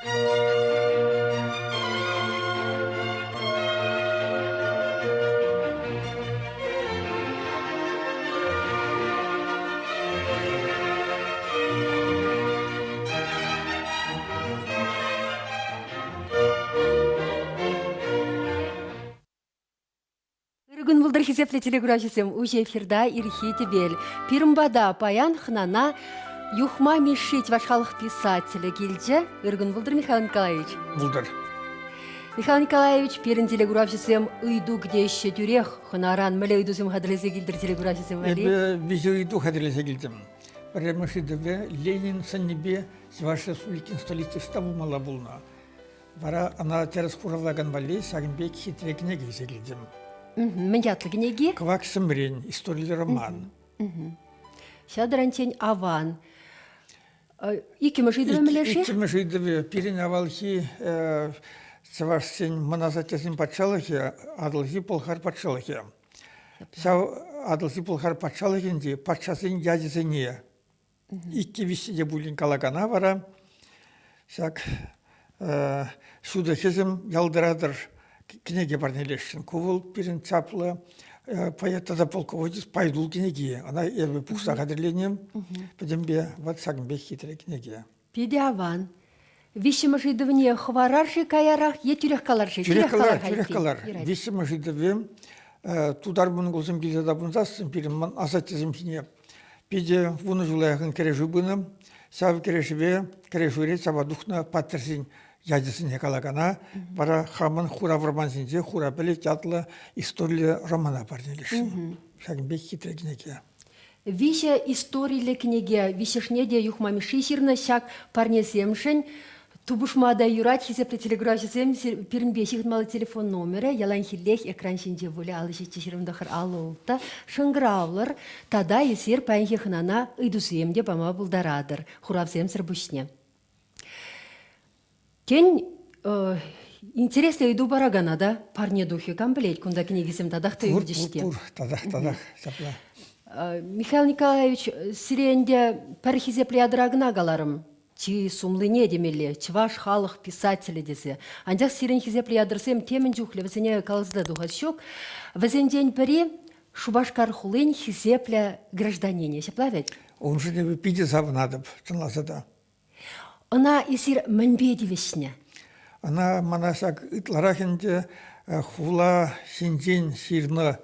Ырӑ кун пултӑр, хисеплӗ телекураҫӑсем! Уҫӑ эфирта ирхи тӗпел. Пирӗн пата паян хӑнана Юхма Мишши чӑваш халӑх писателӗ килчӗ. Ырӑ кун пултӑр, Михаил Николаевич. Пултӑр. Михаил Николаевич, пирӗн телекуравҫӑсем ыйту кӗтеҫҫӗ тӳрех. Хӑнаран мӗнле ыйтусем хатӗрлесе килтӗр телекуравҫӑсем валли? Эпӗ виҫӗ ыйту хатӗрлесе килтӗм. Пӗрремӗш ыйтӑвӗ Ленин сӑннипе Чӑваш Республикин столици ӑҫта пулмалла пулнӑ? Вара ӑна тӗрӗс хуравлакан валли ҫакӑн пек хитре кӗнеке илсе килтӗм. Мӗн ятлӑ кӗнеки? Кӑвак ҫӗмрен историллӗ роман. Ҫав таранччен аван. Иккӗмӗш ыйтӑвӗ мӗнле-ши? Иккӗмӗш ыйтӑвӗ пирӗн авалхи чӑвашсен мӑн асаттесен патшалӑхӗ Атӑлҫи Пӑлхар патшалӑхӗ. Ҫав Атӑлҫи Пӑлхар патшалӑхӗнчи патшасен ячӗсене Иккӗ-виҫҫӗ те пулин калакана вара ҫак ҫутӑ хӗсӗм ялтӑратӑр кӗнеке парнелесшӗн. Ку вӑл пирӗн чаплӑ поэт тата полководец Пайдул кӗнеки. Ӑна эпӗ пухса хатӗрленӗ. Пӗтӗмпе вот ҫакӑн пек хитре кӗнеке. Питӗ аван. Виҫҫӗмӗш ыйтӑвне хӑварар-ши каярах е тӳрех калар-ши? Тӳрех калар, тӳрех калар. Виҫҫӗмӗш ыйтӑвӗ тутар-монголсем килсе тапӑнсассӑн пирӗн мӑн асаттесем ҫине Питӗ вунӑ ҫула яхӑн кӗрешӳ пынӑ. Ҫав кӗрешӗве, кӗрешӳре чапа тухнӑ паттӑрсен ячӗсене калакана вара хамӑн Хура вӑрман ҫинче Хура пӗлӗт ятлӑ историллӗ романа парнелесшӗн. Ҫакӑн пек хитре кӗнеке. Виҫӗ историллӗ кӗнеке, виҫҫӗшне те Юхма Мишши ҫырнӑ ҫак парнесемшӗн Тупӑшма та юрать, хисеплӗ телеграфҫӑсем, пирӗнпе ҫыхӑнмалли телефон номерӗ яланхиллех экран ҫинче пулӗ 57 29 56 шӑнкӑравлӑр тата эсир паянхи хӑнана ыйтусем те пама пултаратӑр хуравсемсӗр пуҫне. Тен, интереслӗ ыйту паракана та парне тухӗ. Кам пӗлет, кунта кӗнекесем татах та ӳкӗҫ те. Пур, татах, татах, ҫапла. Михаил Николаевич, сире ӗнтӗ пӗр хисеплӗ ятӑра кӑна каларӑм. Чи сумлине темелле, чӑваш халӑх писателӗ тесе. Анчах сирӗн хисеплӗ ятӑрсем темӗн чухлӗ вӗсене каласа та тухас ҫук. Вӗсенчен пӗри Шупашкар хулин хисеплӗ гражданинӗ. Ҫапла вӗт? Уншӑн эпӗ питӗ савӑнатӑп, чӑнласа та. Ӑна эсир мӗнпе тивӗҫнӗ? Ӑна мана ҫак ытларах ӗнтӗ хула ҫинчен ҫырнӑ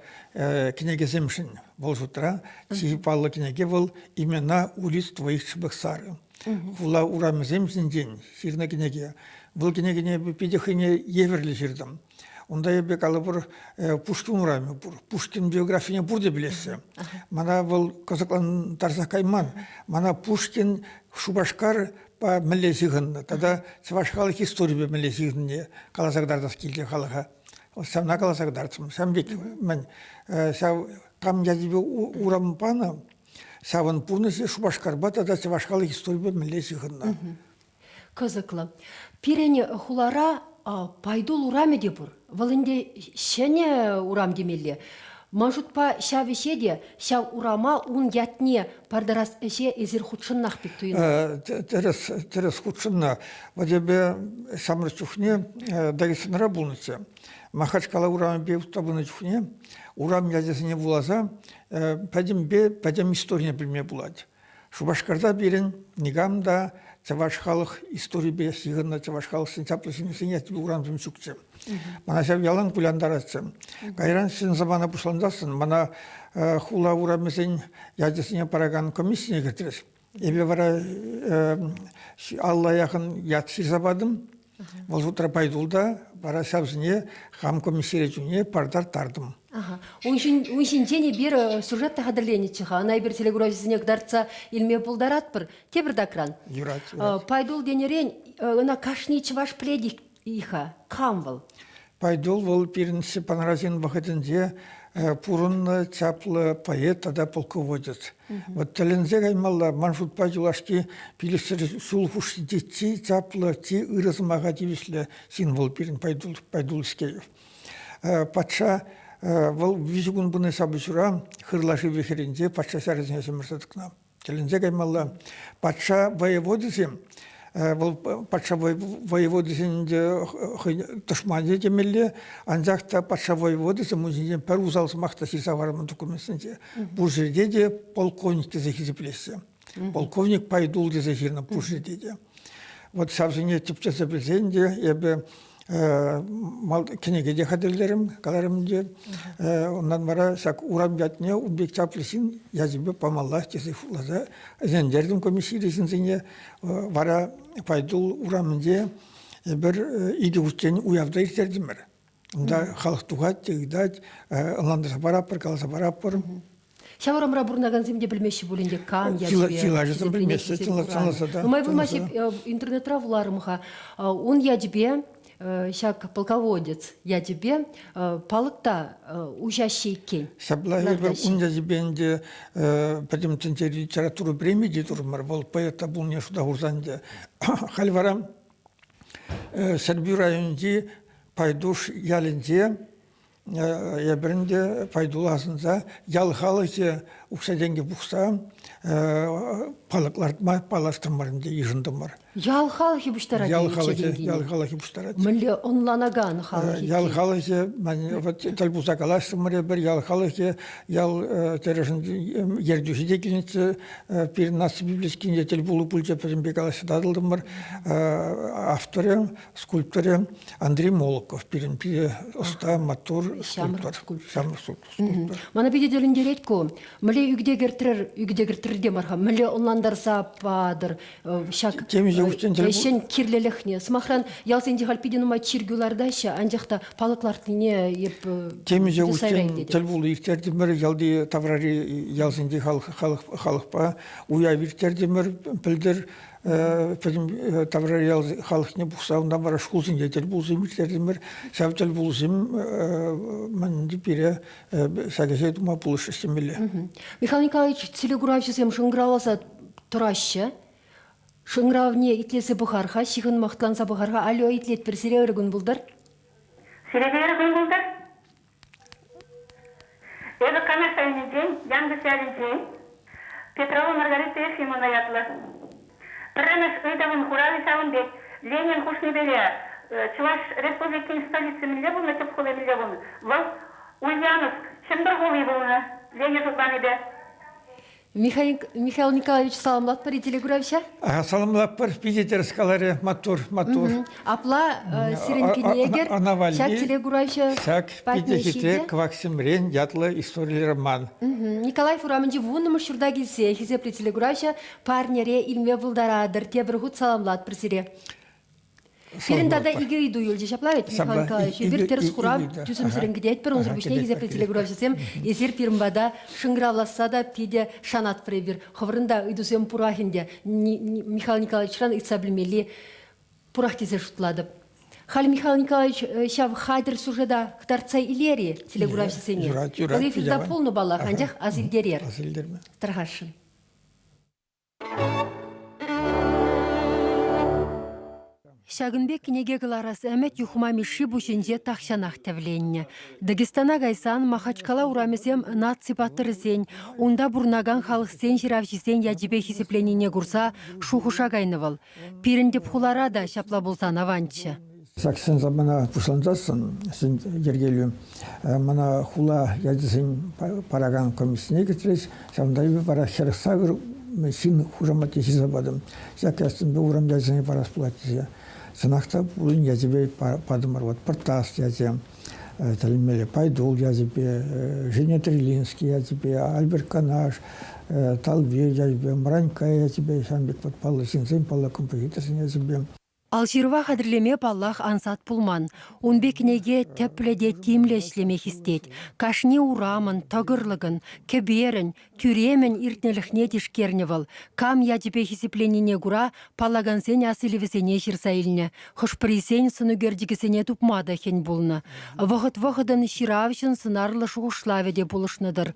кӗнекесемшӗн вӑл шутра чи паллӑ кӗнеке вӑл «Имена улиц твоих Чебоксары». Хула урамӗсем ҫинчен ҫырнӑ кӗнеке. Вӑл кӗнекене эпӗ питӗ хӑйне евӗрлӗ ҫыртӑм. Унта эпӗ калӑпӑр Пушкин урамӗ пур. Пушкин биографине пурте пӗлеҫҫӗ. Мана вӑл кӑсӑклантарсах кайман. Мана Пушкин Шупашкар мӗнле ҫыхӑннӑ тата чӑваш халӑх историйӗпе мӗнле ҫыхӑннине каласа кӑтартас килчӗ халӑха. Ҫавна каласа кӑтартрӑм. Ҫавӑн пек мӗн ҫав кам ячӗпе урам панӑ, ҫавӑн пурнӑҫӗ Шупашкарпа тата чӑваш халӑх историйӗпе мӗнле ҫыхӑннӑ. Кӑсӑклӑ. Пирӗн хулара Пайтул урамӗ те пур. Вӑл ӗнтӗ ҫӗнӗ урам темелле. Ман шутпа, ҫав ӗҫе те, ҫав урама ун ятне партарас ӗҫе эсир хутшӑннах пек туйӑнать. Тӗрӗс, тӗрӗс хутшӑннӑ. Вот эпӗ ҫамрӑк чухне Дагестанра пулнӑччӗ. Махачкала урамӗпе утса пынӑ чухне урам ячӗсене вуласа пӗтӗмпе пӗтӗм историне пӗлме пулать. Шупашкарта пирӗн никам та чӑваш халӑх историпе ҫыхӑннӑ чӑваш халӑхсен чаплӑ ҫыннисене урамсем ҫукчӗ. Мана ҫав ялан кулянтаратчӗ. Кайран ҫын самана пуҫлансассӑн мана хула урамӗсен ячӗсене паракан комиссине кӗртрӗҫ. Эпӗ вара алла яхӑн ят ҫырса патӑм. Вӑл шутра Пайтулта вара ҫавсене хам комиссире чухне партартартӑм. Ага. Ун, ун ҫинчен эпир сюжет та хатӗрленӗччӗ-ха. Ӑна эпир телекуравҫӑсене кӑтартса илме пултаратпӑр. Тепӗртакран. Юрать, юрать. Пайтул тенӗрен ӑна кашни чӑваш пӗлет-и-ха? Кам вӑл? Пайдул вӑл пирӗн Степан Разин вӑхӑтӗнче пурӑннӑ чаплӑ поэт тата полководец. Вот тӗлӗнсе каймалла, ман шутпа юлашки пилӗкҫӗр ҫул хушшинче чи чаплӑ, чи ырӑ сӑмаха тивӗҫлӗ ҫын вӑл пирӗн Пайдул, Пайдул Искеев. Патша вӑл виҫӗ кун пынӑ ҫапӑҫура Хырла шывӗ хӗрринче патша ҫарӗсене ҫӗмӗрсе тӑкнӑ. Тӗлӗнсе каймалла. Патша воеводисем. Вӑл патша воеводисен те хӑй тӑшманӗ темелле, анчах та патша воеводисем ун ҫинчен пӗр усал сӑмах та ҫырса хӑварман документсенче. Пур ҫӗрте те полковник тесе хисеплеҫҫӗ. Полковник Пайдул тесе ҫырнӑ пур ҫӗрте те. Вот ҫавсене тӗпчесе пӗлсен те эпӗ кӗнеке те хатӗрлерӗм, каларӑм те. Унтан вара ҫак урам ятне ун пек чаплӑ ҫын ячӗпе памаллах тесе шутласа ӗнентертӗм комиссири ҫынсене. Вара Пайдул урамӗнче эпир икӗ хутчен уявта ирттертӗмӗр. Унта халӑх тухать те ыйтать, ӑнлантарса паратпӑр, каласа паратпӑр. Ҫав урамра пурӑнакансем те пӗлмеҫҫӗ пулин те кам ячӗпе. Чылайӑшӗсем пӗлмеҫҫӗ, чӑнласа та. Нумай пулмасть интернетра вуларӑм-ха. Ун ячӗпе ҫак полководец ячӗпе палӑк та уҫаҫҫӗ иккен. Ҫапла эпир ун ячӗпе ӗнтӗ пӗтӗм тӗнчери литература премийӗ те турӑмӑр. Вӑл поэт та пулнине шута хурсан ӗнтӗ. Халь вара Ҫӗрпӳ районӗнчи Пайдуш ялӗнче эпир ӗнтӗ Пайдула асӑнса ял халӑхӗ укҫа-тенкӗ пухса палӑк лартма палӑртрӑмӑр ӗнтӗ, йышӑнтӑмӑр. Ял халӑхӗ пуҫтарать ял халӑхӗ, ял халӑхӗ пуҫтарать. Мӗнле ӑнланакан халӑх Ял халӑхӗ, тӗл пулса калаҫрӑмӑр эпир, ял халӑхӗ, ял тӗрӗшӗн ертӳҫи те килнӗччӗ, пирӗн наци библиотекинче тӗл пулу пулчӗ, пӗтӗмпе калаҫса татӑлтӑмӑр. Авторӗ скульпторӗ Андрей Молоков пирӗн питӗ ӑста, маттур скульптор. Ҫамрӑк скульптор. Мана питӗ тӗлӗнтерет ку. Мӗнле ӳкӗте кӗртрӗр, ӳкӗте кӗртрӗр те мар-ха, мӗнле ӑнлантарса патӑр ҫак Темиҫе хутчен тӗл ӗҫӗн кирлӗлӗхне. Сӑмахран, ялсенче халь питӗ нумай чиркӳ лартаҫҫӗ, анчах та палӑк лартнине эп Темиҫе хутчен тӗл пулу ирттертӗмӗр ялти таврари ялсенчи халӑхпа уяв ирттертӗмӗр пӗлтӗр пӗтӗм таврари ял халӑхне пухса унтан вара шкулсенче тӗл пулусем ирттертӗмӗр. Ҫав тӗл пулусем мӗн пире ҫак ӗҫе тума пулӑшрӗҫ темелле. Михаил Николаевич, телекуравҫӑсем шӑнкӑравласа тӑраҫҫӗ. Шӑнкӑравне итлесе пӑхар-ха, ҫыхӑнма хӑтланса пӑхар-ха. Алло, итлетпӗр, сире ырӑ кун пултӑр. Сире те ырӑ кун пултӑр. Эпӗ Канаш районӗнчен, Янкӑш ялӗнчен, Петрова Маргарита Ефимовна ятлӑ. Пӗрремӗш ыйтӑвӑн хуравӗ ҫавӑн пек. Ленин хушнипеле Чӑваш Республикин столици мӗнле пулнӑ, тӗп хули мӗнле пулнӑ? Вӑл Ульяновск, Чӗмпӗр хули пулнӑ, Ленин шутланипе. Михаил Николаевич саламлатпӑр-и телекуравҫа? Саламлатпӑр, питӗ тӗрӗс каларӗ, маттур, маттур. Апла сирӗн кӗнекӗр ҫак телекуравҫӑ Ҫак питӗ хитре Кӑваксемрен ятлӑ историллӗ роман. Николаев урамӗнчи вуннӑмӗш ҫурта килсе хисеплӗ телекуравҫӑ парнере илме пултаратӑр. Тепӗр хут саламлатпӑр сире. Пирӗн тата икӗ ыйту юлчӗ, ҫапла вӗт, Михаил Николаевич? Эпир тӗрӗс хурав тӳсӗмсӗррӗн кӗтетпӗр. Унсӑр пуҫне хисеплӗ телекуравҫӑсем, эсир пирӗн пата шӑнкӑравласса та питӗ шанатпӑр эпир. Хӑвӑрӑн та ыйтусем пурах ӗнтӗ. Михаил Николаевичран ыйтса пӗлмелли пурах тесе шутлатӑп. Халь Михаил Николаевич ҫав хатӗр сюжета кӑтартса илер-и телекуравҫӑсене? Юрать, юрать. Вӑл эфирта пулнӑ паллах, анчах асилтерер. Асилтерме. Тархасшӑн. Ҫакӑн пек кӗнеке кӑларас ӗмӗт Юхма Мишши пуҫӗнче тахҫанах тӗвленнӗ. Дагестана кайсан Махачкала урамӗсем наци паттӑрӗсен, унта пурӑнакан халӑхсен ҫыравҫисен ячӗпе хисепленине курса шухӑша кайнӑ вӑл. Пирӗн тӗп хулара та ҫапла пулсан аванччӗ. Ҫак ҫын мана пуҫлансассӑн ҫын йӗркелӳ мана хула ячӗсен паракан комиссине кӗтрӗҫ. Ҫавӑнта эпӗ вара 48 ҫын хушаматне ҫырса патӑм. Ҫак ятсемпе урам ячӗсене парас пулать тесе. Чӑнах та пурин ячӗпе патӑмӑр. Вот Пӑртас ячӗ, тӗлӗнмелле Пайдул ячӗпе, Женя Трилинский ячӗпе, Альберт Канаш, Талвир ячӗпе, Мранька ячӗпе, ҫавӑн пек вот паллӑ ҫынсен, паллӑ композиторсен ячӗпе. Алҫырӑва хатӗрлеме, паллах, ансат пулман. Ун пек кӗнеке тӗплӗ те тимлӗ ӗҫлеме хистет. Кашни урамӑн, тӑкӑрлӑкӑн, кӗперӗн, тӳремӗн иртнӗлӗхне тишкернӗ вӑл. Кам ячӗпе хисепленине кура паллакансен асилӗвӗсене ҫырса илнӗ. Хӑш-пӗрисен сӑнӳкерчӗкӗсене тупма та хӗн пулнӑ. Вӑхӑт-вӑхӑтӑн ҫыравҫӑн сӑнарлӑ шухӑшлавӗ те пулӑшнӑ-тӑр.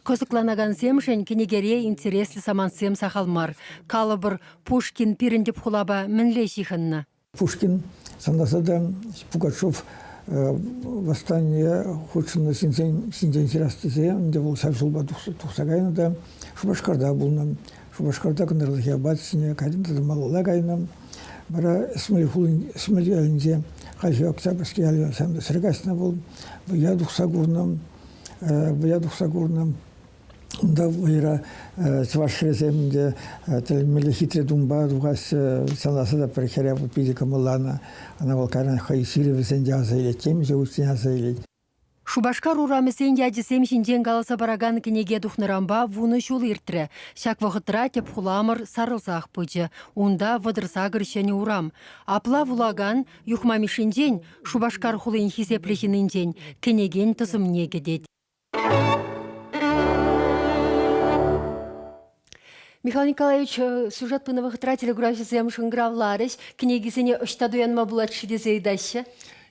Кӑсӑкланакансемшӗн кӗнекере интереслӗ самантсем сахал мар. Калӑпӑр, Пушкин пирӗн тӗп хулапа мӗнле ҫыхӑннӑ? Пушкин сӑнласа та Пугачев восстание хутшӑннӑ ҫынсен ҫинчен ҫырас тесе ӗнтӗ вӑл ҫав ҫулпа тухса кайнӑ та Шупашкарта пулнӑ. Шупашкарта кӑнтӑрлахи апат ҫине кайнӑ тата малалла кайнӑ. Вара Ӗсмӗл хулин Ӗсмӗл ялӗнче хальхи Октябрьски ялӗ ҫӗр каҫнӑ вӑл. Вӑя тухса курнӑ. Вӑя тухса курнӑ. Унта вӑйра чӑваш хӗрӗсем те тӗлӗнмелле хитре тумпа тухаҫҫӗ. Сӑнласа та пӗр хӗре питӗ кӑмӑлланӑ. Ӑна вӑл кайран хӑй ҫырӑвӗсенче аса илет, темиҫе хутчен аса илет. Шупашкар урамӗсен ячӗсем ҫинчен каласа паракан кӗнеке тухнӑранпа 10 ҫул иртрӗ. Ҫак вӑхӑтра тӗп хуламӑр сарӑлсах пычӗ. Унта 38 ҫӗнӗ урам. Апла вулакан Юхма Мишшинчен, Шупашкар хулин хисеплӗ ҫыннинчен, кӗнекен тӑсӑмне кӗтет. Михаил Николаевич, сюжет пынӑ вӑхӑтра телекуравҫӑсем шӑнкӑравларӗҫ. Кӗнекисене ӑҫта туянма пулать-ши тесе ыйтаҫҫӗ.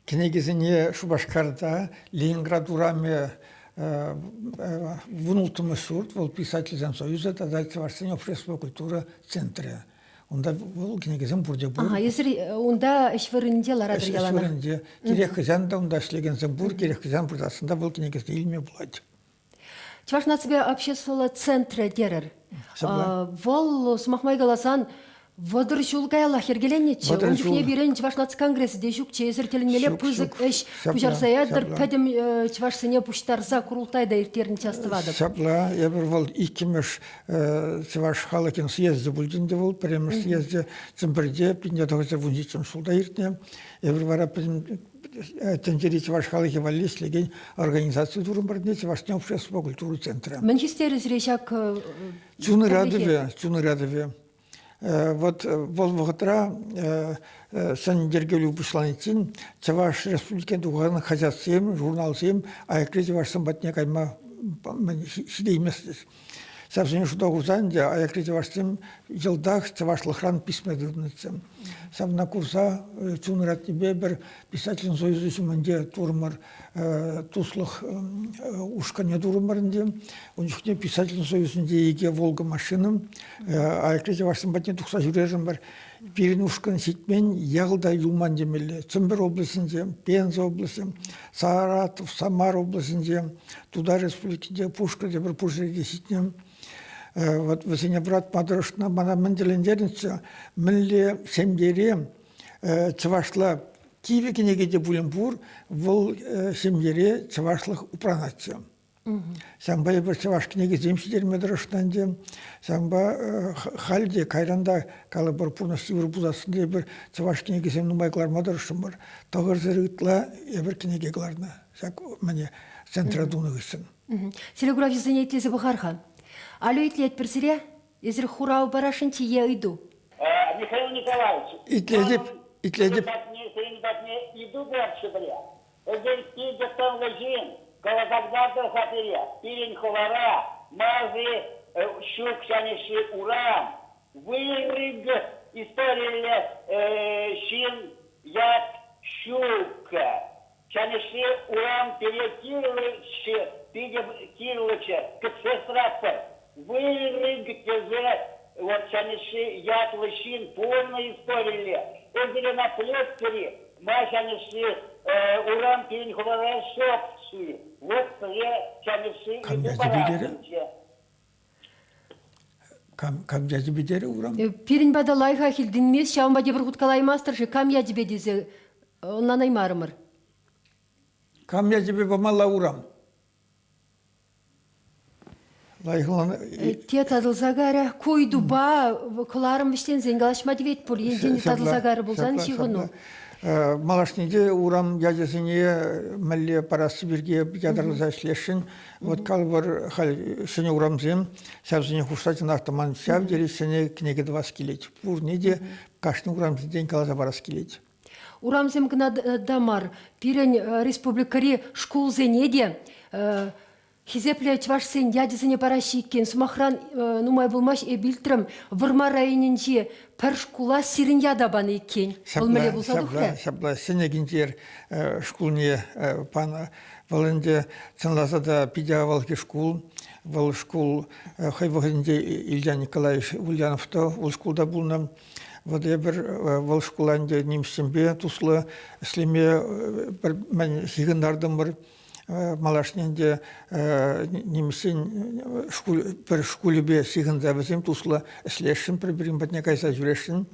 Кӗнекесене Шупашкарта Ленинград урамӗ 16-мӗш ҫурт, вӑл Писательсен союзӗ тата Чӑвашсен общество культура центрӗ. Унта вӑл кӗнекесем пурте пур. Ага, эсир унта ӗҫ вырӑнӗнче ларатӑр яланах. Ӗҫ вырӑнӗнче. Кирек хӑҫан та унта ӗҫлекенсем пур, кирек хӑҫан пырсассӑн та вӑл кӗнекесене илме пулать. Чӑваш наципе обществӑлла центрӗ терӗр. Вӑл, сӑмах май каласан, 30 ҫул каяллах йӗркеленнӗччӗ. Ун чухне пирӗн Чӑваш наци конгресӗ те ҫукчӗ. Эсир тӗлӗнмелле пысӑк ӗҫ пуҫарса ятӑр. Пӗтӗм чӑвашсене пуҫтарса курултай та ирттернӗччӗ астӑватӑп. Ҫапла, эпир вӑл иккӗмӗш чӑваш халӑхӗн съезчӗ пулчӗ ӗнтӗ вӑл. Пӗрремӗш съезчӗ Чӗмпӗрте 1917 ҫулта иртнӗ. Эпир вара пӗтӗм тӗнчери чӑваш халӑхӗ валли ӗҫлекен организаци турӑмӑр Чӑваш Ен обществӑпа культура центрӗ. Мӗн хистерӗ сире ҫак Чун ыратӑвӗ, чун ыратӑвӗ. Вот вӑл вӑхӑтра ҫӗн йӗркелӳ пуҫланиччен Чӑваш Республикин тухакан хаҫатсем, журналсем аякри чӑвашсем патне кайма ҫитейместчӗҫ. Ҫавсене шута хурса ӗнтӗ аякри чӑвашсем йӑлтах чӑвашлӑхран писме тытӑннӑччӗ. Ҫавна курса чун ыратнипе пӗр писателӗн союзӗ ҫумӗнче турӑмӑр, туслӑх ушкӑнне турӑмӑр ӗнтӗ. Ун чухне писателӗн союзӗнче икӗ Волга машина аякри чӑвашсем патне тухса ҫӳрерӗмӗр. Пирӗн ушкӑн ҫитмен, ял та юлман темелле. Чӗмпӗр облаҫӗнче, Пенза облаҫӗ, Саратов, Самар облаҫӗнче, Тутар Республикинче, Пушкӑрт тепӗр пур ҫӗре ҫитнӗ. Вот вӗсене вӑратма тӑрӑшнӑ. Мана мӗн тӗлӗнтернӗччӗ, мӗнле ҫемьере чӑвашла кивӗ кӗнеке те пулин пур, вӑл ҫемьере чӑвашлӑх упранатчӗ. Ҫавӑнпа эпир чӑваш кӗнекисем ҫитерме тӑрӑшнӑ ӗнтӗ. Ҫавӑнпа халь те кайран та калӑпӑр пурнӑҫ йывӑр пулсассӑн та эпир чӑваш кӗнекисем нумай кӑларма тӑрӑшрӑмӑр. Тӑхӑрсӑр ытла эпир кӗнеке кӑларнӑ ҫак мӗне центра тунӑ хыҫҫӑн. Телеграфҫӑсене итлесе пӑхар-ха. Алло, итлетпӗр сире. Эсир хурав парасшӑнччӗ е ыйту? Михаил Николаевич. Итлетӗп, итлетӗп. Сирӗн патне ыйту пурччӗ пӗре. Эсир питӗ тӑнлӑ ҫын, каласа кӑтартӑр-ха пире, пирӗн хулара мар-ши ҫук ҫанӗҫши урам, вырӑк историллӗ ҫын ят ҫук. Ҫанӗҫши урам пире кирлӗччӗ, питӗ кирлӗччӗ, кӗтсе тӑратпӑр. Вырӑк тесе вот ҫанӗҫши ятлӑ ҫын пурнӑ историлле. Эсир ӑна пӗлетпӗр-и? Ма ҫанӗҫши урам пирӗн хулара ҫук-ши? Вот сире ҫанӗҫши ыйту парасшӑнччӗ. Кам, кам ячӗпе терӗ урам? Пирӗн пата лайӑхах илтӗнмест, ҫавӑнпа тепӗр хут калаймастӑр-ши, кам ячӗпе тесе ӑнланаймарӑмӑр. Кам ячӗпе памалла урам? Лайӑхлан... Те татӑлса кайрӗ. Ку ыйтупа кӑларӑм вӗҫленсен калаҫма тивет пуль. Енчен татӑлса кайрӗ пулсан ҫыхӑну. Малашне те урам ячӗсене мӗнле парасси пирки ятарласа ӗҫлесшӗн. Вот калӑпӑр, халь ҫӗнӗ урамсем ҫавсене хушса чӑнах та ман ҫав тери ҫӗнӗ кӗнеке тӑвас килет. Пурне те кашни урамсенчен каласа парас килет. Урамсем кӑна та мар, пирӗн республикӑри шкулсене те хисеплӗ чӑвашсен ячӗсене параҫҫӗ иккен. Сӑмахран, нумай пулмасть эп илтрӗм, Вӑрмар районӗнчи пӗр шкула сирӗн ята панӑ иккен. Вӑл мӗнле пулса тухрӗ? Ҫапла, Ҫӗнӗ Кинчер шкулне панӑ. Вӑл ӗнтӗ чӑнласа та питӗ авалхи шкул. Вӑл шкул хӑй вӑхӑтӗнче Илья Николаевич Ульянов та вӑл шкулта пулнӑ. Вот эпир вӑл шкула ӗнтӗ нимӗҫсемпе туслӑ ӗҫлеме пӗр мӗн ҫыхӑнтартӑмӑр. Малашне ӗнтӗ нимӗҫсен шкул, пӗр шкулӗпе ҫыхӑнса вӗсем туслӑ ӗҫлесшӗн, пӗр-пӗрин патне кайса ҫӳресшӗн.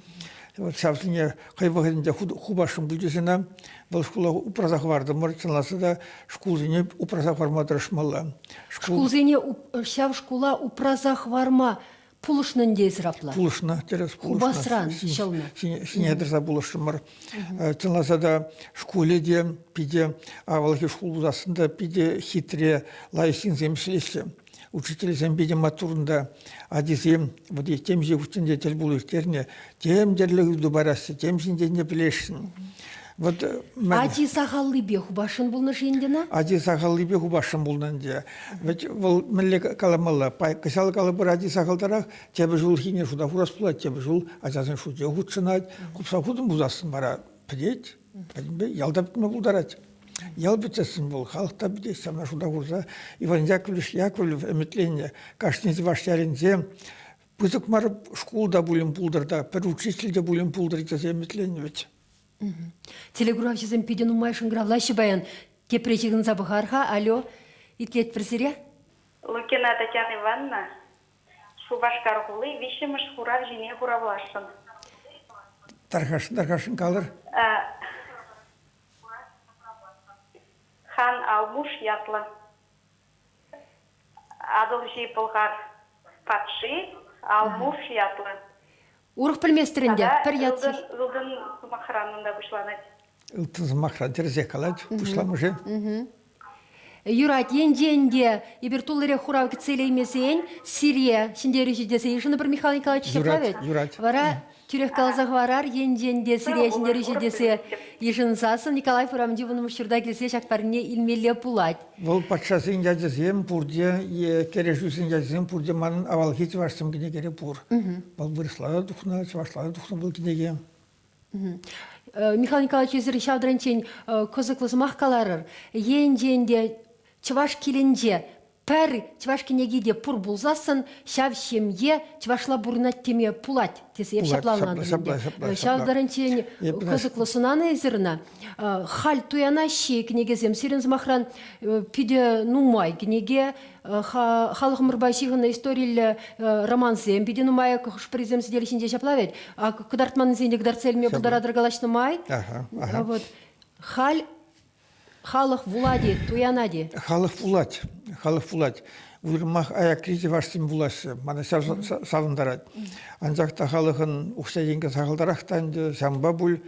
Вот ҫавсене хӑй вӑхӑтӗнче хупасшӑн пулчӗҫ ӑна. Вӑл шкула упраса хӑвартӑмӑр. Чӑнласа та шкулсене упраса хӑварма тӑрӑшмалла. Шкулсене ҫав шкула упраса хӑварма пулӑшнӑ ӗнтӗ эсир апла? Пулӑшнӑ, тӗрӗс пулӑшнӑ. Хупасран ҫӑлнӑ. Ҫине тӑрса пулӑшрӑмӑр. Чӑнласа та шкулӗ те питӗ авалхи шкул пулсассӑн та питӗ хитре, лайӑх ҫынсем ӗҫлеҫҫӗ. Учительсем питӗ маттур та ачисем вот темиҫе хутчен те тӗл пулу ирттернӗ, тем тӗрлӗ ыйту параҫҫӗ, тем ҫинчен те пӗлесшӗн. Вот Ачи сахаллипе хупасшӑн пулнӑ-ши ӗнтӗ ӑна? Ачи сахаллипе хупасшӑн пулнӑ ӗнтӗ. Вӗт вӑл мӗнле каламалла, кӑҫал калӑпӑр ачи сахалтарах, тепӗр ҫулхине шута хурас пулать, тепӗр ҫул ачасен шучӗ хутшӑнать. Хупса хутӑм пулсассӑн вара пӗтет, пӗтӗмпе ялта пӗтме пултарать. Ял пӗтсессӗн вӑл халӑх та пӗтет, ҫавна шута хурса Иван Яковлевич Яковлев ӗмӗтленнӗ. Кашни чӑваш ялӗнче пысӑк мар шкул та пулин пултӑр та, пӗр учитель те пулин пултӑр тесе ӗмӗтленнӗ вӗт. Телекуравҫӑсем питӗ нумай шӑнкӑравлаҫҫӗ паян. Тепре ҫыхӑнса пӑхар-ха. Алло, итлетпӗр сире. Лукина Татьяна Ивановна, Шупашкар хули виҫҫӗмӗш хурав ҫине хуравласшӑн. Тархасшӑн, тархасшӑн калӑр. Хан Алмуш ятлӑ. Атӑлҫи Пӑлхар патши Алмуш ятлӑ. Урӑх пӗлместӗр ӗнтӗ, пӗр ят ылтӑн, ылтӑн сӑмахран унта пуҫланать. Ылтӑн сӑмахран тӗрӗсех калать пуҫламӑшӗ. Юрать, енчен те эпир туллирех хурав кӗтсе илеймесен сире ҫӗнтерӳҫӗ тесе йышӑнӑпӑр Михаил Николаевич ҫапла вӗт? Юрать. Вара тӳрех каласа хӑварар, енчен те сире ҫӗнтерӳҫӗ тесе йышӑнсассӑн Николаев урамӗнчи вуннӑмӗш ҫурта килсе ҫак парне илмелле пулать. Вӑл патшасен ячӗсем пурте е кӗрешӳсен ячӗсем пурте манӑн авалхи чӑвашсем кӗнекере пур. Вӑл вырӑсла та тухнӑ, чӑвашла та тухнӑ вӑл кӗнеке. Михаил Николаевич, эсир ҫав таранччен кӑсӑклӑ сӑмах каларӑр. Енчен те чӑваш килӗнче пӗр чӑваш кӗнеки те пур пулсассӑн ҫав ҫемье чӑвашла пурӑнать теме пулать тесе эп ҫапла ӑнлантӑм ӗнтӗ. Ҫав таранччен кӑсӑклӑ сӑнанӑ эсир ӑна. Халь туянаҫҫӗ кӗнекесем. Сирӗн сӑмахран питӗ нумай кӗнеке, халӑхӑмӑрпа ҫыхӑннӑ историллӗ романсем питӗ нумай хӑш-пӗрисем сӗтел ҫинче ҫапла вӗт. Кӑтартманнисене те кӑтартса илме пултаратӑр калаҫнӑ май. Вот. Халь Халӑх вулать-и, туянать-и? Халӑх вулать, халӑх вулать. Уйрӑмах аякри чӑвашсем вулаҫҫӗ. Мана ҫав савӑнтарать. Анчах та халӑхӑн укҫа-тенкӗ сахалтарах та ӗнтӗ, ҫавӑнпа пуль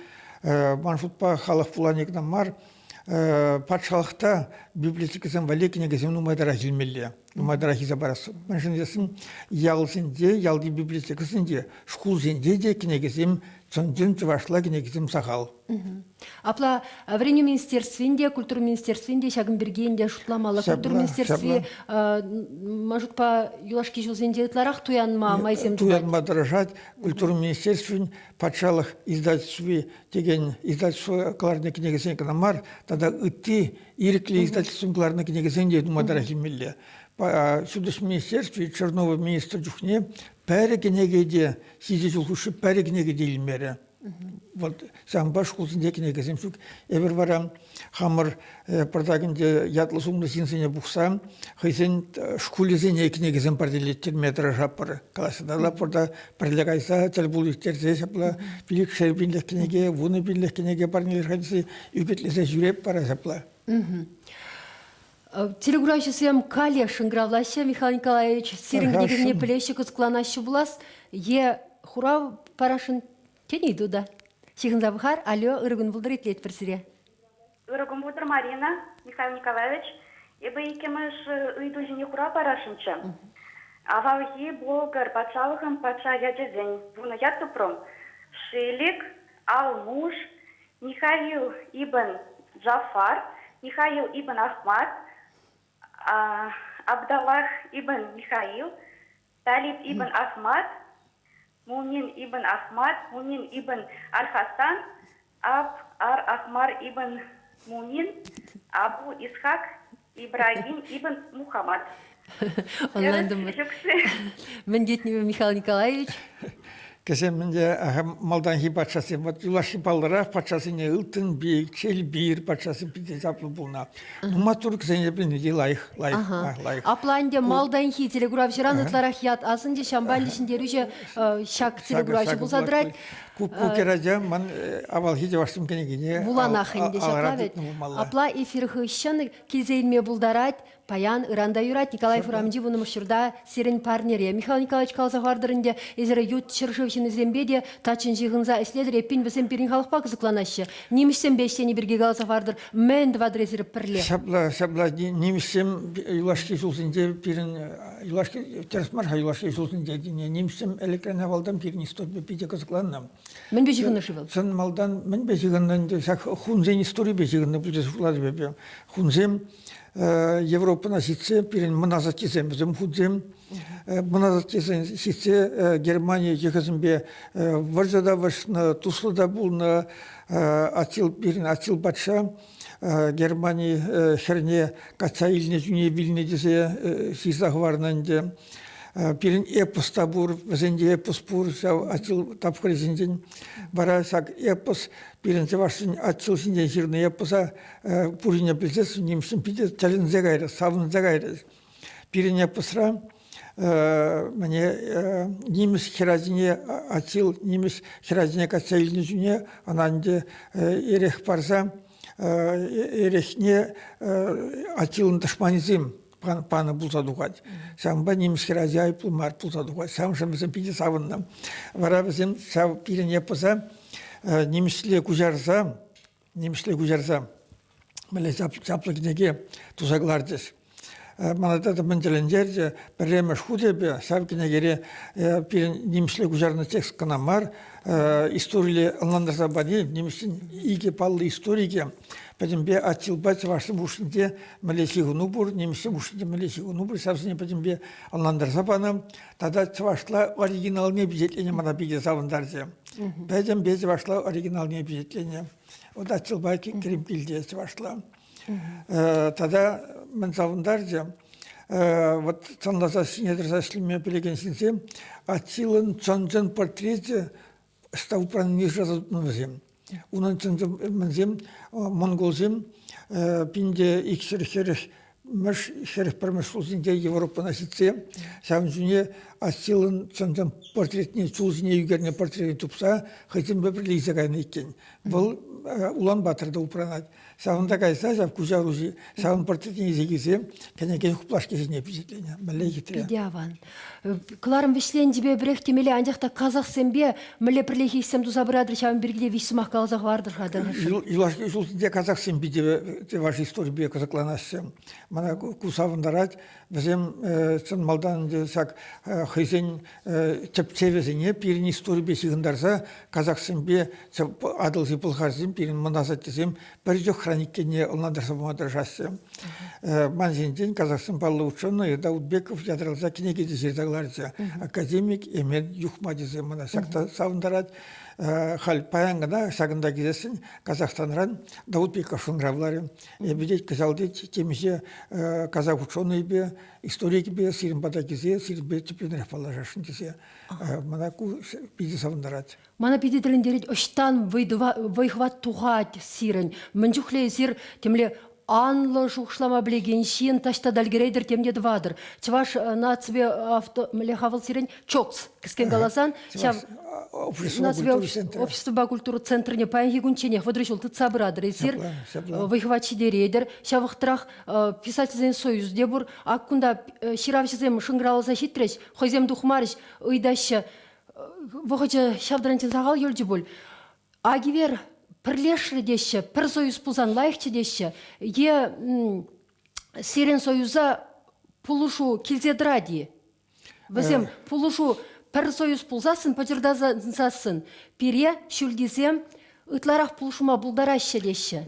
ман шутпа халӑх вулани кӑна мар, патшалӑхта библиотекӑсем валли кӗнекесем нумайтарах илмелле, нумайтарах илсе парас. Мӗншӗн тесен ялсенче, ялти библиотекӑсенче, шкулсенче те кӗнекесем чӑн-чӑн чӑвашла кӗнекесем сахал. Апла Вӗренӳ министерствин те, культура министерствин те ҫакӑн пирки ӗнтӗ шутламалла. Культура министерстви ман шутпа юлашки ҫулсенче ытларах туянма майсем тупать. Туянма тӑрӑшать. Культура министерствин патшалӑх издательстви текен издательство кӑларнӑ кӗнекесен кӑна мар, тата ытти ирӗклӗ издательствӑн кӑларнӑ кӗнекесен те нумайтарах илмелле. Ҫутӗҫ министерстви Чернова министр чухне пӗр кӗнеке те ҫичӗ ҫул хушши пӗр кӗнеке те илмерӗ. Вот ҫавӑнпа шкулсенче кӗнекесем ҫук. Эпир вара хамӑр пӑртак ӗнтӗ ятлӑ-сумлӑ ҫынсене пухса хӑйсен шкулӗсене кӗнекесем парнелеттерме тӑрӑшатпӑр. Калаҫса та та пӗрле кайса тӗл пулу ирттерсе ҫапла пилӗкшер пинлӗх кӗнеке, вунӑ пинлӗх кӗнеке парнелер тесе ӳкӗтлесе ҫӳреп вара ҫапла. Телекуравҫӑсем каллех шӑнкӑравлаҫҫӗ, Михаил Николаевич. Сирӗн кӗнекене пӗлеҫҫӗ, кӑсӑкланаҫҫӗ пулас е хурав парасшӑн тен ыйту та. Ҫыхӑнса пӑхар. Алло, ырӑ кун пултӑр, итлетпӗр сире. Ырӑ кун пултӑр, Марина, Михаил Николаевич. Эпӗ иккӗмӗш ыйту ҫине хурав парасшӑнччӗ. Авалхи Болгар патшалӑхӑн патша ячӗсен вунӑ ят тупрӑм. Шилик, Алмуш, Михаил ибн Джафар, Михаил ибн Ахмад, Абдаллах ибн Михаил, Талиб ибн Ахмад, Мумин ибн Ахмад, Мумин ибн Аль-Хасан, Аб Ар-Ахмар ибн Мумин, Абу Исхак, Ибрагим ибн Мухаммад. Ӑнлантӑмӑр. Мӗн тетнипе Михаил Николаевич? Кӗсем ӗнтӗ малтанхи патшасем, вот юлашки паллӑрах патшасене Ылтӑнпик, Челпир патшасем питӗ чаплӑ пулнӑ. Ну, маттур кӗсене пӗлни те лайӑх, лайӑх, лайӑх. Апла ӗнтӗ малтанхи телекуравҫӑран ытларах ят асӑнчӗ, ҫавӑнпа ӗнтӗ ҫӗнтерӳҫӗ ҫак телекуравҫӑ пулса тӑрать. Ку хӗрача ман авалхи чӑвашсем кӗнекине вуланах ӗнтӗ ҫапла вӗт. Апла эфир хыҫҫӑн килсе илме пултарать. Паян ыран та юрать Николаев урамӗнчи вуннӑмӗш ҫурта сирӗн парнере. Михаил Николаевич каласа хӑвартӑр ӗнтӗ, эсир ют ҫӗршыв ҫыннисемпе те таччӑн ҫыхӑнса ӗҫлетӗр, эппин вӗсем пирӗн халӑхпа кӑсӑкланаҫҫӗ. Нимӗҫсемпе ӗҫлени пирки каласа хӑвартӑр. Мӗн тӑватӑр эсир пӗрле? Ҫапла, ҫапла нимӗҫсем юлашки ҫулсенче пирӗн юлашки тӗрӗс мар-ха юлашки ҫулсенче нимӗҫсем ӗлӗкрен авалтан пирӗн историпе питӗ кӑсӑкланнӑ. Мӗнпе ҫыхӑннӑ-ши вӑл? Чӑн малтан мӗнпе ҫыхӑннӑ ӗнтӗ ҫак хунсен историпе ҫыхӑннӑ пуль тесе шутлатӑп эпӗ. Хунсем Европӑна ҫитсе пирӗн мӑн асаттесем, вӗсем хунсем мӑн асаттесем ҫитсе Германи йӑхӗсемпе вӑрҫӑ та вӑрҫнӑ, туслӑ та пулнӑ. Аттил пирӗн Аттил патша Германи хӗрне качча илнӗ чуне вилнӗ тесе ҫырса хӑварнӑ ӗнтӗ. Пирӗн эпос та пур, вӗсен те эпос пур ҫав Аттил тапхӑрӗсенчен. Вара ҫак эпос пирӗн чӑвашсен Аттил ҫинчен ҫырнӑ эпоса пуррине пӗлсессӗн нимӗҫсем питӗ тӗлӗнсе кайрӗҫ, савӑнса кайрӗҫ. Пирӗн эпосра мӗне нимӗҫ хӗрачине Аттил нимӗҫ хӗрачине качча илнӗ чухне ӑна ӗнтӗ эрех парса эрехне Аттилӑн тӑшманӗсем панӑ пулса тухать. Ҫавӑнпа нимӗҫ хӗрачи айӑплӑ мар пулса тухать. Ҫавӑншӑн вӗсем питӗ савӑннӑ. Вара вӗсем ҫав пирӗн эпоса нимӗҫле куҫарса нимӗҫле куҫарса мӗнле чаплӑ кӗнеке туса кӑларчӗҫ. Мана тата мӗн тӗлӗнтерчӗ, пӗрремӗш хут эпӗ ҫав кӗнекере пирӗн нимӗҫле куҫарнӑ текст кӑна мар, историлле ӑнлантарса пани нимӗҫсен икӗ паллӑ историкӗ пӗтӗмпе Аттилпа чӑвашсем хушшинче мӗнле ҫыхӑну пур, нимӗҫсем хушшинче мӗнле ҫыхӑну пур, ҫавсене пӗтӗмпе ӑнлантарса панӑ. Тата чӑвашла оригиналне пичетленӗ мана питӗ савӑнтарчӗ. Пӗтӗмпе чӑвашла оригиналне пичетленӗ. Вот Аттилпа Кримкилте чӑвашла. Тата мӗн савӑнтарчӗ, вот чӑнласа ҫине тӑрса ӗҫлеме пӗлекен ҫынсем Аттилӑн чӑн-чӑн портречӗ ӑҫта упраннине шыраса тупнӑ вӗсем. Унӑн чӑн-чӑн мӗнсем монголсем пинте икҫӗр хӗрӗхмӗш хӗрӗх пӗрмӗш ҫулсенче Европӑна ҫитсе ҫавӑн ҫине Аттилӑн чӑн-чӑн портретне чул ҫине ӳкернӗ портретне тупса хӑйсемпе пӗрле илсе кайнӑ иккен. Вӑл Улан-Баторта упранать. Ҫавӑнта кайса ҫав куҫаруҫи ҫавӑн портретне илсе килсе кӗнекен хуплашки ҫине пичетленӗ. Мӗнле хитре. Питӗ аван. Кӑларӑм вӗҫленчӗпе пӗрех темелле, анчах та казахсемпе мӗнле пӗрлехи ӗҫсем туса пыратӑр, ҫавӑн пирки те виҫ сӑмах каласа хӑвартӑр-ха Юлашки ҫулсенче казахсем питӗ чӑваш историпе кӑсӑкланаҫҫӗ. Мана ку савӑнтарать. Вӗсем чӑн малтан ӗнтӗ ҫак хӑйсен тӗпчевӗсене пирӗн историпе ҫыхӑнтарса казахсемпе Атӑлҫи пӑлхарсем пирӗн мӑн асаттесем пӗр чӑхран иккенне ӑнлантарса пама тӑрӑшаҫҫӗ. Ман ҫинчен казахсем паллӑ ученӑй Даутбеков ятарласа кӗнеке те ҫырса кӑларчӗ. Академик Эмел Юхма тесе мана ҫак та савӑнтарать. Халь паян кӑна ҫакӑнта килессӗн Казахстанран Даутбеков шӑнкӑравларӗ. Эпӗ тет кӑҫал тет темиҫе казах ученӑйпе историкӗпе сирӗн пата килсе сирӗнпе тӗплӗнрех паллашасшӑн тесе мана ку питӗ савӑнтарать. Мана питӗ тӗлӗнтерет, ӑҫтан вӑй-хӑват тухать сирӗн? Мӗн чухлӗ эсир темле анлӑ шухӑшлама пӗлекен ҫын таҫта та ӗлкӗретӗр, тем те тӑватӑр. Чӑваш наципе авто мӗнле-ха вӑл сирӗн? ЧОКС, кӗскен каласан, ҫав наципе обществӑпа культура центрне паянхи кунчченех 30 ҫул тытса пыратӑр эсир, вӑй-хӑват ҫитеретӗр. Ҫав вӑхӑтрах Писательсен союзӗ те пур. Ак кунта ҫыравҫӑсем шӑнкӑравласа ҫитрӗҫ, хӑйсем тухмарӗҫ, ыйтаҫҫӗ. Вӑхӑчӗ ҫав таранччен сахал юлчӗ пуль. Агивер пӗрлешрӗ теҫҫӗ, пӗр союз пулсан лайӑхчӗ теҫҫӗ. Е сирӗн союза пулӑшу килсе тӑрать-и? Вӗсем пулӑшу пӗр союз пулсассӑн, пӑчӑртасассӑн пире ҫӳлтисем ытларах пулӑшма пултараҫҫӗ теҫҫӗ.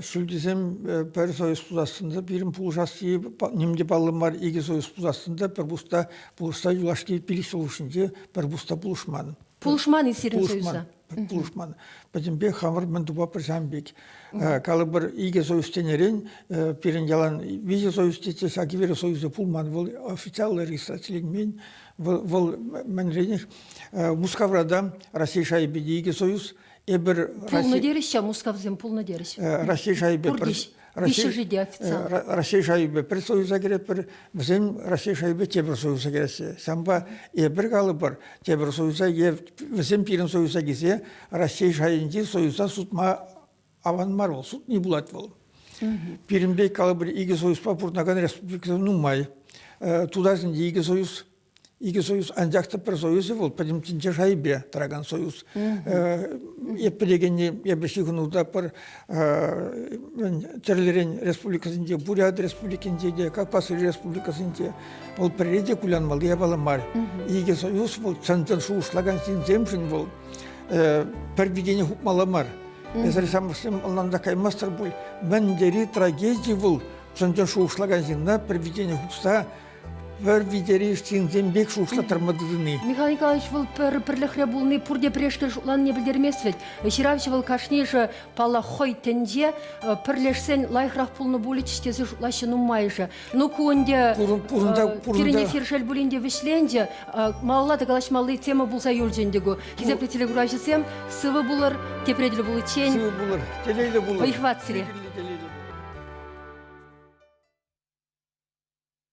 Ҫӳлтисем пӗр союз пулсассӑн та пирӗн пулӑшасси ним те паллӑ мар. Икӗ союз пулсассӑн та пӗр пуста пулӑшса юлашки пилӗк ҫул хушшинче пӗр пуста пулӑшман. Пулӑшман-и сирӗн союза? Пулӑшман. Пӗтӗмпех хамӑр мӗн тупатпӑр ҫавӑн пек. Калӑпӑр, икӗ союз тенӗрен пирӗн ялан виҫӗ союз тесе ҫак Вера союзӗ пулман. Вӑл официаллӑ регистрациленмен. Вӑл, вӑл мӗнренех Мускавра та Раҫҫей шайӗпе те икӗ союз. Эпир Пулнӑ терӗҫ ҫав Мускавсем, пулнӑ терӗҫ. Раҫҫей шайӗпе пӗр. Виҫҫӗшӗ те официал. Раҫҫей шайӗпе пӗр союза кӗретпӗр, вӗсем Раҫҫей шайӗпе тепӗр союза кӗреҫҫӗ. Ҫавӑнпа эпир калӑпӑр, тепӗр союза е вӗсем пирӗн союза килсе Раҫҫей шайӗнчи союза сутма аван мар вӑл, сутни пулать вӑл. Пирӗн пек калӑпӑр икӗ союзпа пурӑнакан республикӑсем нумай. Тутарсенче икӗ союз, икӗ союз, анчах та пӗр союзӗ вӑл пӗтӗм тӗнче шайӗпе тӑракан союз. Эп пӗлекенни, эпӗ ҫыхӑнута пӗр тӗрлӗрен республикӑсенче, Бурят республикинче те, Кавказри республикӑсенче вӑл пӗрре те кулянмалли япала мар. Икӗ союз вӑл чӑн-чӑн шухӑшлакан ҫынсемшӗн вӑл пӗр витене хупмалла мар. Эсир ҫамрӑксем ӑнланса каймастӑр пуль. Мӗн тери трагеди вӑл чӑн-чӑн шухӑшлакан ҫынна пӗр витене хупса пӗр витери ҫынсем пек шухӑшлаттарма тытӑнни. Михаил Николаевич вӑл пӗр пӗрлӗхре пулни пурте пӗрешкел шутланине пӗлтермест вӗт. Ҫыравҫӑ вӑл кашнийӗшӗ, паллах, хӑй тӗнче пӗрлешсен лайӑхрах пулнӑ пулӗччӗ тесе шутлаҫҫӗ нумайӑшӗ. Ну, ку ӗнтӗ пирӗн эфир шел пулин те вӗҫленчӗ. Малалла та калаҫмалли тема пулса юлчӗ ӗнтӗ ку. Хисеплӗ телекуравҫӑсем, сывӑ пулӑр, тепре тӗл пуличчен. Сывӑ пулӑр, телейлӗ пулӑр. Вӑй-хӑват сире. Телейлӗ.